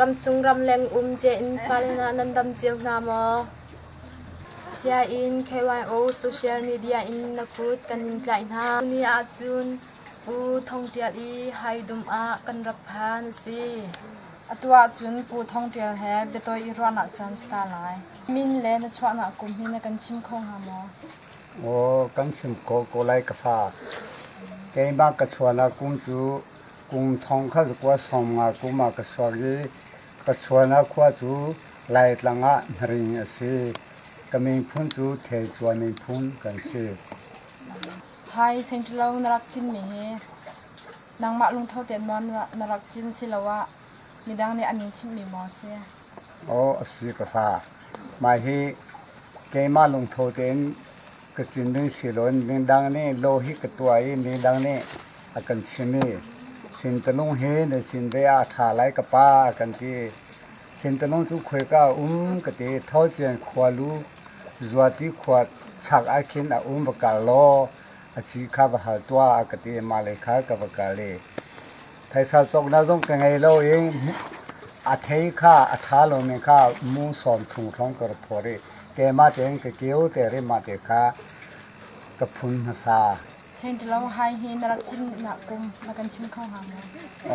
Ramchung ramleng um cia in fale hna nan dam cio hna maw? Cia in KYO social media in na kut kan in tlaih hna. Tuni ahcun Pu Thong Ṭial i Haidum ah kan rak phan a si. Atu ahcun Pu Thong Ṭial he biatawi i ruahnak caan si ta lai. Min le na chuahnak kum hi na kan chim kho hnga maw? Aw, kan chim khawh ko lai ka fa. Keimah ka chuahnak kum cu kum thong kha zakua 50 kum ah ka chuak i ka chuahnak khua cu Laitlang ah Hnaring a si. Ka miphun cu Theicuan miphun kan si. Hi Sengṭilo na rak chinmi hi nangmah lungtho tein maw na rak cin siloah midang nih an in chimhmi maw a si? Aw a si ka fa. Mah hi keimah lungtho tein ka cin ding si loin midang nih lo hi ka tuah i midang nih a kan chim i sintalung hi na cin ve ah a ṭha lai ka pa a kan ti. Sintalung cu khoika a um ka ti. Thocian khualu Zuati khua chak ah khin a um va kal law a ci kha va hal tuah a ka ti. Mah lei kha ka va kal i phaisa cawknak zong ka ngei lo i a thei kha a ṭha lomi kha mu sawm thum hrawng ka rak phawt i keimah tein ka kio te ri mah te kha ka phun hmasa. Chengṭilo hai hi na rak chimnak kum na kan chim kho hnga maw?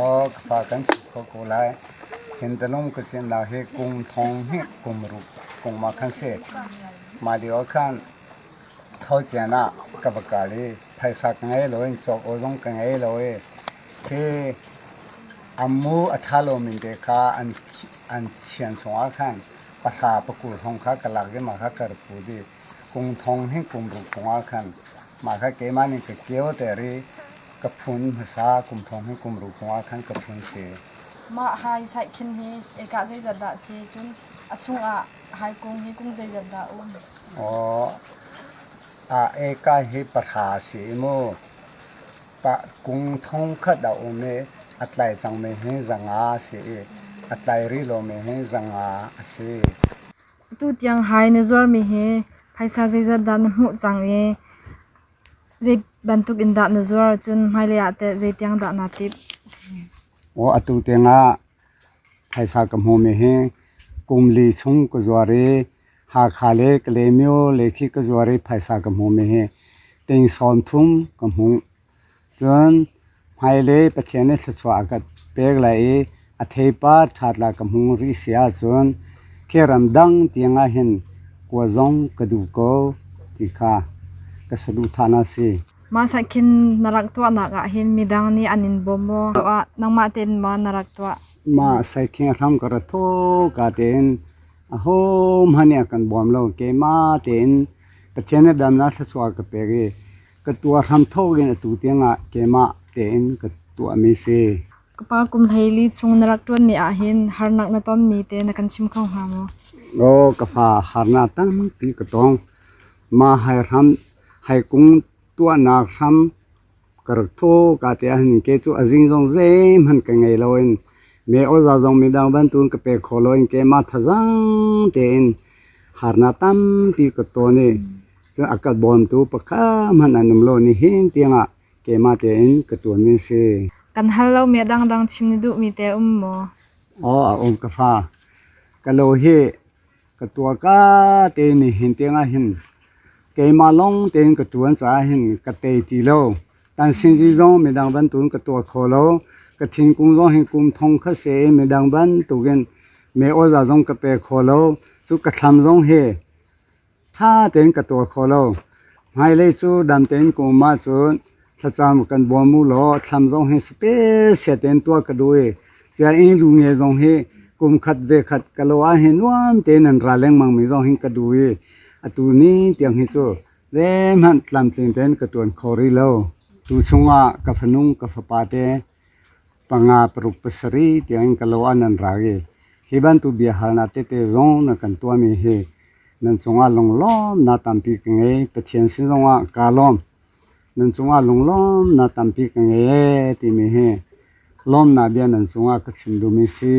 Aw ka fa kan chim kho ko lai. Sintalung ka cimnak hi kum thong hnih kum ruk kum ah khan si. Mah lio ah khan Thocian ah ka va kal i phaisa ka ngei lo in cawk aw zong ka ngei lo i khi a mu a ṭha lomi te kha an chian chungah khan pahra pakul hrawng kha ka lak i mah kha ka rak put i kum thong hnih kum ruk chungah khan mah kha keimah nih ka kio ter i ka phun hmasa kum thong hnih kum ruk chungah khan ka phun si. Mah hai saikhin hi ekah zeizat dah si cun a chungah hai kung hi kung zeizat dah um? Aw, a eka hi pahra a si i mu. Pa kung thong khat a um i a tlai cangmi hi zanga a si i a tlai rih lomi hi zanga a si. Atu tiang hai na zuarmi hi phaisa zeizat dah na hmuh cang i zei bantuk in dah na zuar cun hmailei ah teh zeitiang dah naa timh? Aw, atu tiangah phaisa ka hmuhmi hi kum li chung ka zuar i Hakha le Kalaymyo lei khi ka zuar i phaisa ka hmuhmi hi ting 30 ka hmuh. Cun hmailei Pathian nih thluachuah a ka pek lai i a theipar ṭhatla ka hmu rih si ahcun khi ramdang tiang ah hin kua zong ka duh ko ti kha ka saduhthahnak a si. Mah khin na rak tuahnak ah hin midang nih an in bawm maw? Nangmah tein maw na rak tuah? Mah saikhing hram ka ra thawka tein ahohmanh nih a kan bawm lo. Keimah tein Pathian nih damnak thluachuah a ka pek i ka tuah hram thawk in atu tiangah keimah tein ka tuahmi si. Ka pa kum 14 chung na rak ṭuanmi ah hin harnak na tonmi te na kan chim kho hnga maw? Aw ka fa harnak tampi ka tong. Mah hai hram hai kung tuahnak hram ka rak thaw ka te ahhin ke cu a zing zong zeihmanh ka ngei lo in me awza zong midang bantukin ka pe kho lo in keimah thazaang tein harnak tampi ka ton i cun a ka bawmtu pakhat hmanh an um lo nihin tiangah keimah tein ka ṭuanmi a si. Kan hal lomi a dangdang chim na duhmi te um maw? Aw a um ka fa. Ka lo hi Ka tuar ka te nihin tiangah hin keimah lawng tein ka ṭuan caah hin ka tei ti lo. Tansinzi zong midang bantukin ka tuah kho lo. Ka thingkung zong hi kum thong kha si i midang bantukin mei-awza zong ka pe kho lo. Cu ka thlam zong hi ṭha tein ka tuah kho lo. Hmailei cu dam tein ka um ahcun thlacam kan bawm u law thlam zong hi special tein tuah ka duh i sianginn lu nge zong hi kum khat ve khat ka lo ah hin nuam tein an ra lengmang mi zong hin ka duh i atu ni tiang hi cu zeihmanh tlamtling tein ka ṭuan kho rih lo. Tu chungah ka fanung ka fapa te panga paruk pasarih tiang in ka lo ah nan ra i hi bantuk biahalnak tete zong na kan tuahmi hi nan cungah lunglawmnak tampi ka ngei. Pathian sin zongah kaa lawm. Nan cungah lunglawmnak tampi ka ngei ee timi hi lawmnak bia nan cungah ka chim duhmi si.